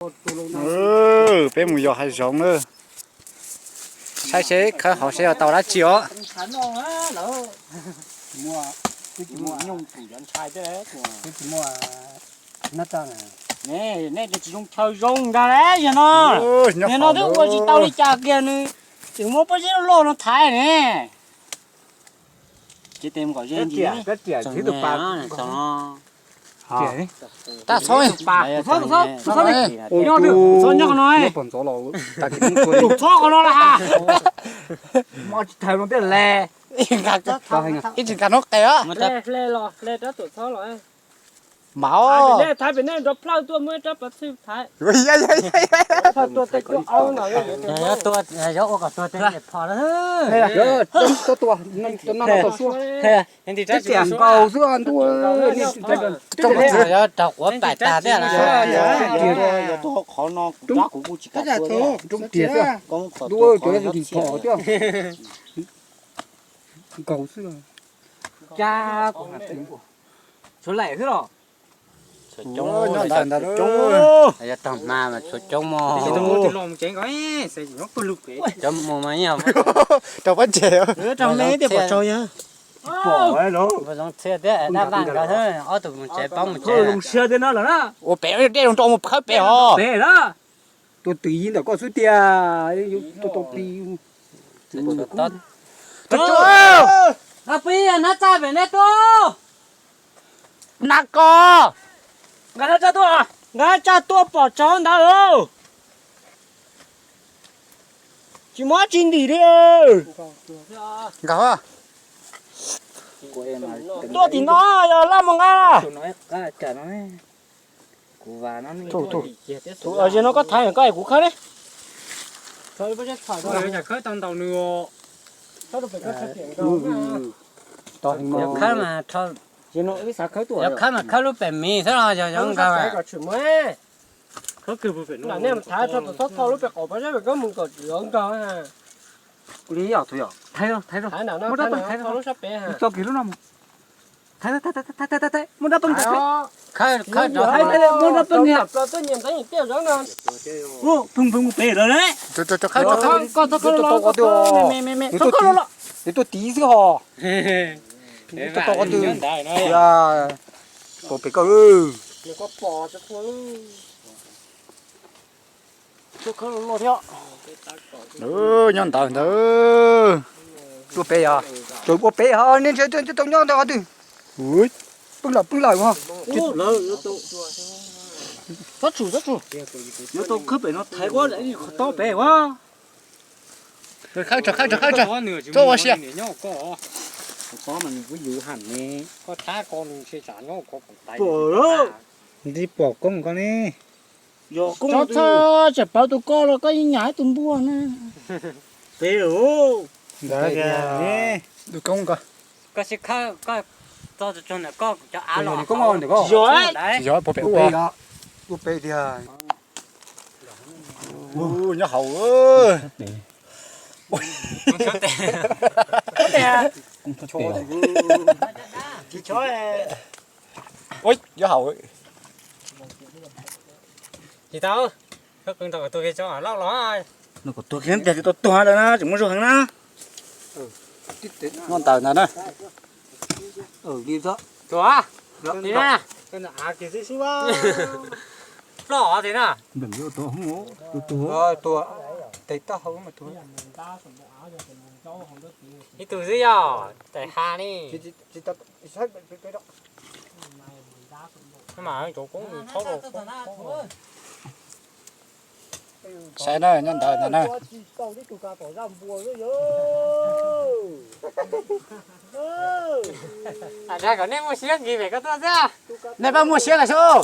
Peb mus yos hav zoov na. Saib seb khawb hauv seb yog tau dab tsi os. Nej tsis zoo chaw zoo ntag lauj, yog no, yog no twb ua tsis tau li cas kiag nws tseem muab pob zeb loj loj no thaiv ne. Tab txhob, txhob nyob qhov no, tus txhob qhov no las. Ib tsis nkag hnub qes os. Mas os, thaiv pem nej nrov plhaw tuaj muab rab plav txhwb thaiv. Tua tua ua kom tua tej phom lawm. Tua tua, tua no tau suab. Tib tiam nkaus xwb ntuj. Rau quav pais tag thiab. Yog tuag qhov no kuv rab kuv kuj tsis kam tua thiab. Ntuj, cov nkim phom thiab. Nkaus xwb. Cas tshuav laim xwb los. Yog tag hma mas tshuav coob mog. Cov mus mas rau pob ntseg. Zoo txhiaj thiab dab vaj nkawd ob tug mus tsev paub mus tsev. Ua pem dej zoo rau mus khawb pem os. Tua twv yib ntawm koj xwb tiag. Tua tau ti. Pib nab tsa pem nej tuaj. Nab koj. Nkag nab tsa tuaj, nkag nab tsa tuaj pom tsov ntawd. Tsis muab tsis ntim li. Nkag. Tuaj tim no yog laj mus nqa. Zaum no koj thaiv koj es kuv khawb ne. Khawb tau ntaus nws. Yog khawb mas khawb lub pem mis xwb los yog yog nkag. Nej thaiv tso tus xob tho lub pem qaum pob zeb pem koj mus kom tsis nkag. Kuv li yog tus yog thaiv, thaiv, muab rab peb thaiv, tso kiag lub no mus. Thaiv, thaiv, thaiv, muab rab peb thaiv. Khawb, khawb, muab rab peb niag. Pheej pheej mus pem lawm ne. Koj txhob khawb los, me me me, txhob khawb los los. Yuav tuaj tiv xwb hos. Tau qhov twg tiag, pom pem koj. Nyob ntawd ntawd. Ua pem yog, ua pem hos, nej ntshe tau nyob ntawd qhov twg. Pwj lawm, pwj lawm hos. Txhob tshum, txhob tshum. Yuav tau khawb pem no thaiv ua qhov tob pem ua. Khawb tso, khawb tso, khawb tso. Txhob ua siab. Nti pom koob koj ne. Txhob txhob tseem pawv tus koj los koj yeej nyam ib tus npua na. Pem ntawd tiag ne. Tus koob koj. Koj sib khawb koj txog tsuag ntawm koj cov av los. Tsis yog, pem ua pem tiag. Nyob hauv. Nyob hauv. Tsis tau, koj qw nrog kom tuag kiag tso loj los. Nrog kom tuag kiag tiag tsis tau tuag lawm na, tseem muaj zog heev na. Nyob ntawd ntag na. Tuag, tuag na. Ploj tim na. Tuag, tuag. Tes taub hau mas tuag. Ib tug xwb yog tais ha ni. Mas cov koob txhob los. Saib na, nyob ntawd ntag na. Kom nej muaj siab nkis pem koj tuaj xwb. Nej pab muaj siab lawm sub.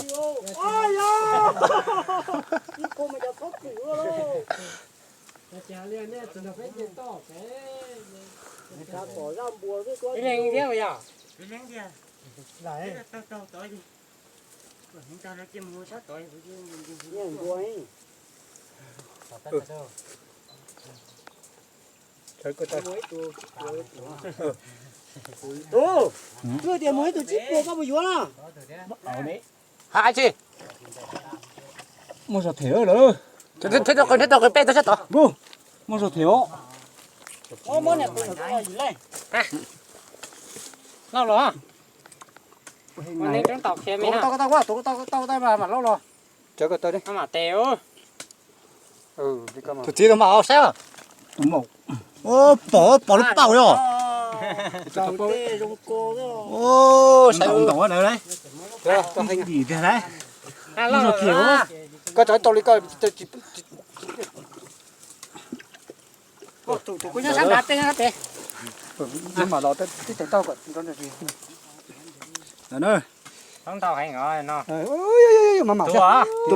Ib leeg thiab yog? Tus, twb tias muaj ib tug tsib puas koj puas yuav na? Hais tsi. Muaj zog them lawm. Thiab tau qw, thiab tau qw peb tau sab tod. Muaj zog them os. Lauj los. Tau tau tau mas lauj los. Tus txiv los mas hauv saib. Pom pom lub pauj yog. Saib ntau ntau na. Dim tiag lauj. Muaj zog them. Koj tso tau li koj. Tus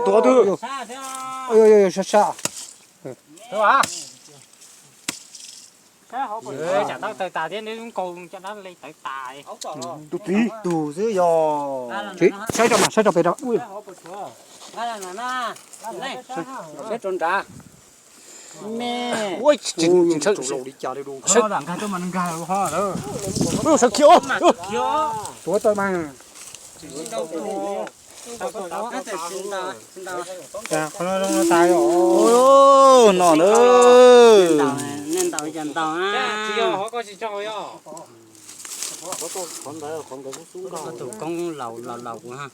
tuav twg? Sab sab. Tsam tab tawg tas thiab neb zoo nkaus cov dab le tawv tas. Tus txiv tus xwb yog. Saib rau mas saib rau pem rau. Saib rau nrad. Me. Ua tsis nkag tuaj mas nkag ho. Sawv khiv. Tuav tau mas. Qhov no zoo tas yog. No na. Tus koob laus laus laus kuv ha.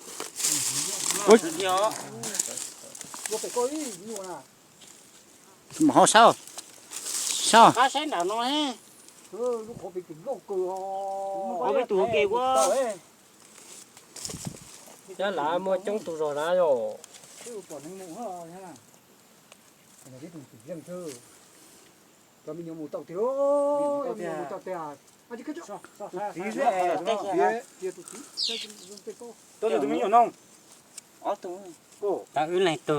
Mam ho saib. Saib. Qab saib nram no. Qhov peb tus ke ua. Cov lav muaj coob tus zog na yom. Cov me nyuam mus tau tiag, tus txiv xwb. Tus txiv, tus me nyuam no. Ob tug. Tau wb leeg tu.